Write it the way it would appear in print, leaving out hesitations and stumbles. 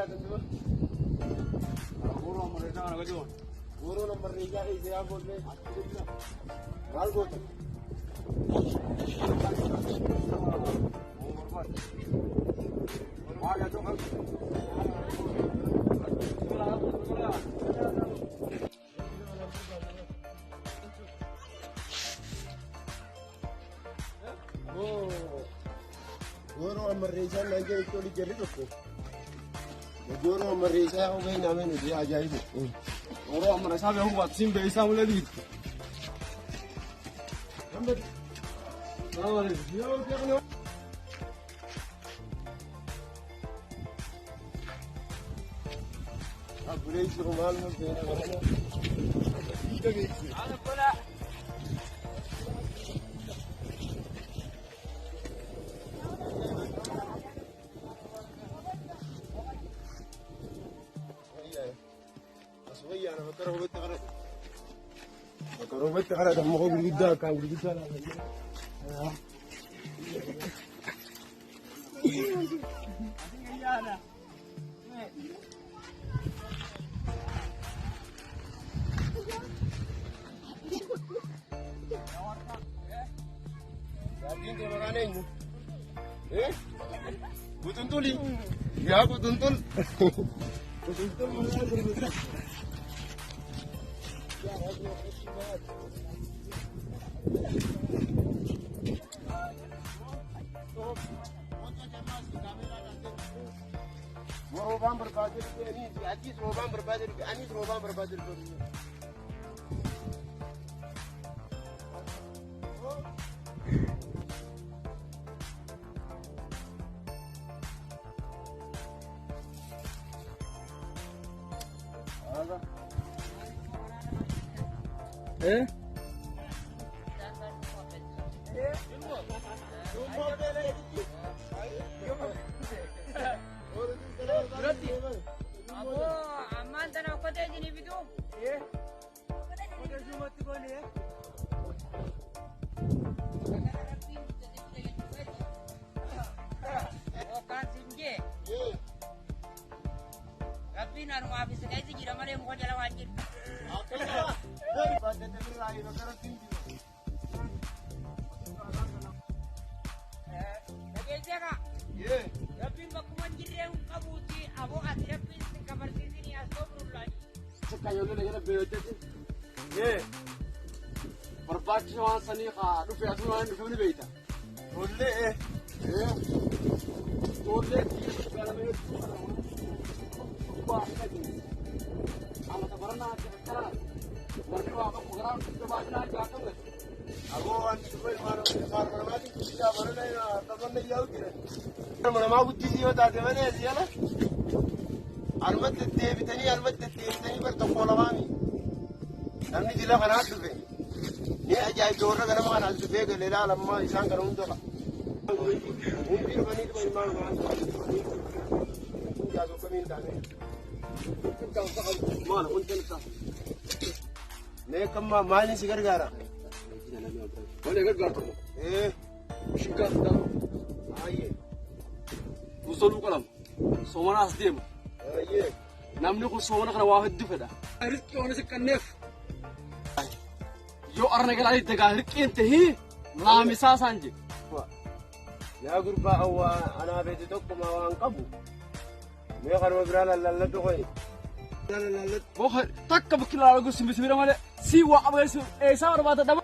yaatan dura. Gooroo ammarreessaa kana gadi oolu. Gooroo ammarreessaa keessa yaa boollee. Maal goota? Gooroo ammarreessaa naan jedhe itti oli jarri tokko. Gooroo ammarreessaa hogee naamee nuti ajaa'ibu. Gooroo ammarreessaa beekuu baatu siin beeyisaa mulee diitu. Abbuleessi maal nu beena barana. Bakka roobatti kadhatan muka gurguddaa akkaan gurguddaa laala. Jaartiin kee maqaan eenyu? Quxunxuli. Yaa quxunxul. Quxunxul maqaan gurguddaa. Roobaan barbaadee dhufe anis roobaan barbaadee dhufe anis roobaan barbaadee dhufe. Eh? Aboo ammaan tana okkotee isinii fiduu? Yookaan siin jee Rabbiin anumaaf isa keessa jira malee muka jala waan jiru. Dhageessee kaa Rabbiin bakkuma hin jirree hin qabuuti aboo ati Rabbiin si kabarsiisinii as toofurullaa. Barbaachisa waan sanii haa dhufe asuma waan dhufe ni beeyta. Ijoollee Ijoollee galame amata baranaa akkana warri waa qabu garaa gabaabinaa jaakamu. aboo waan dhufe ilmaan namaatiin guddisaa barana taphanna yaa'u jiran. Ilma namaa guddisii yoo taate malee asii ala almatti deddeebitanii almatti deddeebitanii bar tokko lamaami. Namni jila kanaa dhufe ni ajaa'ibsa warra ganama kanaas dhufee galee ilaalammaa isaan kana hunda qabu. Hundi dhufanii dhuma ilmaan namaa jaasoo kamiin taane. Maal wanti nuti Mee kammaa maaliin si gargaara? Wani gargaartu Ee shiggaa fidaa baay'ee musoluu qalama soomanaas deema baay'ee. namni kun soomana kana waa hedduu fedha. Riqqii waan isa qanneef yoo arna galaa dagaa riqqiin tahii laamisaa isaan jedhe. Yaa gurbaa awwaa anaa beete tokkuma waan qabu. Mee kanuma biraa lallaalladhu qoyi. Lallaalladhu. Takka bakki ilaalaa gosi simbira malee si waa qabeessu eessaa barbaada dhaba.